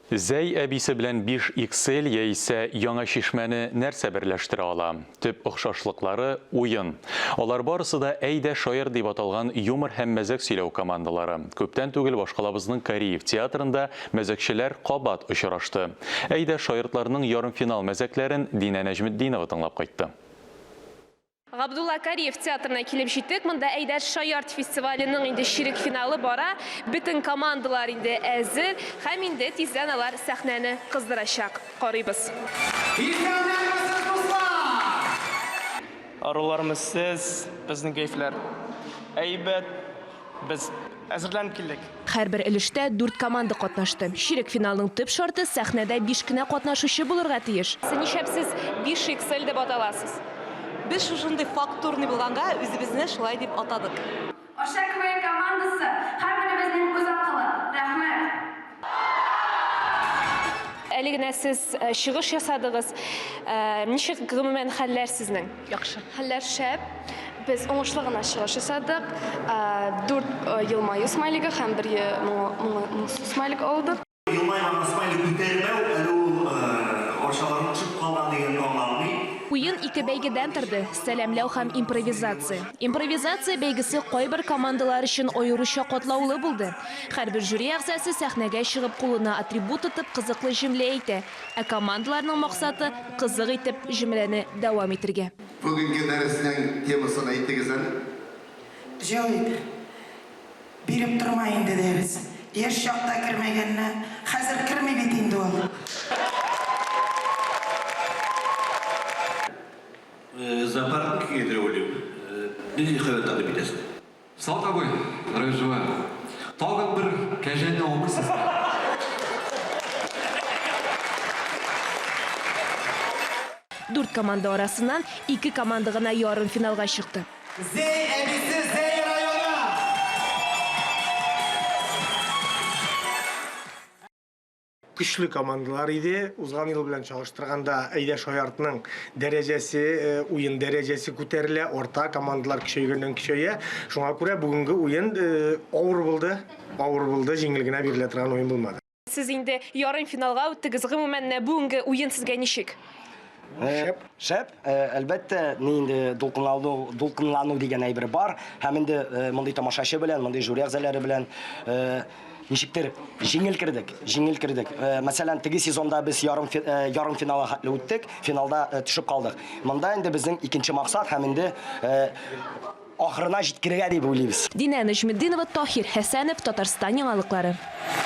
Зәй әбисе белән 5XL яисә Яңа Чишмәне нәрсә берләштерә ала? Төп охшашлыклары, уен. Алар барысы да Әйдә, шаяр дип аталган юмор һәм мәзәк сөйләү командалары. Күптән түгел башкалабызның Кариев театрында мәзәкчеләр кабат очрашты. Әйдә, шаяртларның ярымфинал мәзәкләрен Динә Нәҗметдинова тыңлап кайтты. Габдулла Кариев театрына килеп җиттек. Монда Әйдә шаярт фестиваленең инде чирек финалы бара. Бөтен командалар инде әзер һәм инде тиздән алар сәхнәне кыздырачак. Карыйбыз. Исәннәрмесез, дуслар! Арулармы сез, безнең кәефләр әйбәт, без Әзерләнеп килдек. Һәрбер өлештә дүрт команда катнашты. Чирек финалның төп шарты, сәхнәдә биш кенә катнашучы булырга тиеш. Нишләп сез 5XL дип аталасыз? Без шушындый фактурный булганга үзебезне шулай дип атадык. Арча квн командасы, һәрберебезнең үз акылы. Рәхмәт! Әле генә сез чыгыш ясадыгыз. Ничек гомумән хәлләр сезнең? Яхшы. Хәлләр шәп. Без уңышлы гына чыгыш ясадык. Дүрт елмаю смайлигы һәм бер моңсу смайлик алдык. Елмайган смайлик күтәрмәү әле ул арчаларның төшеп калган дигәнне аңлатмый. Уен ике бәйгедән торды, сәламләү һәм импровизация. Импровизация бәйгесе кайбер командалар өчен аеруча катлаулы булды. Һәрбер жюри әгъзасы сәхнәгә чыгып кулына атрибут тотып кызыклы җөмлә әйтә, Ә командаларның максаты, кызык итеп җөмләне дәвам итергә. Бүгенге дәреснең темасын әйтегез әле. Җәвит, биреп торма инде дәрес. Яшь чакта кермәгәнне, хәзер керми бит инде ул. Зоопаркны киңәйтергә уйлыйм. Нинди хайван тәкъдим итәсең? Салт абый, Рәҗвә, тагын бер кәҗәне алмыйсызмы? Дүрт команда арасыннан ике команда гына ярымфиналга чыкты. Зәй әбисе, Зәй районы! Көчле командалар иде. Узган ел белән чагыштырганда, Әйдә Шаяртның дәрәҗәсе, э, уен дәрәҗәсе күтәрелә, арта, командалар көчәйгәннән көчәя. Шуңа күрә бүгенге уен э, авыр булды, авыр булды, җиңел генә бирелә торган уен булмады. Сез инде ярымфиналга үттегез. Гомумән, менә бүгенге уен сезгә ничек? Шәп. Шәп, әлбәттә, ни инде дулкынлану, дулкынлану дигән әйбер бар. Һәм инде мондый тамашачы белән, мондый жюри әгъзалары белән ничектер җиңел кердек, җиңел кердек. Мәсәлән, теге сезонда без ярым ярым финалга хәтле үттек, финалда төшеп калдык. Монда инде безнең икенче максат һәм инде ахырына җиткерергә дип уйлыйбыз. Динә Нәҗметдинова, Таһир Хәсәнов, Татарстан яңалыклары.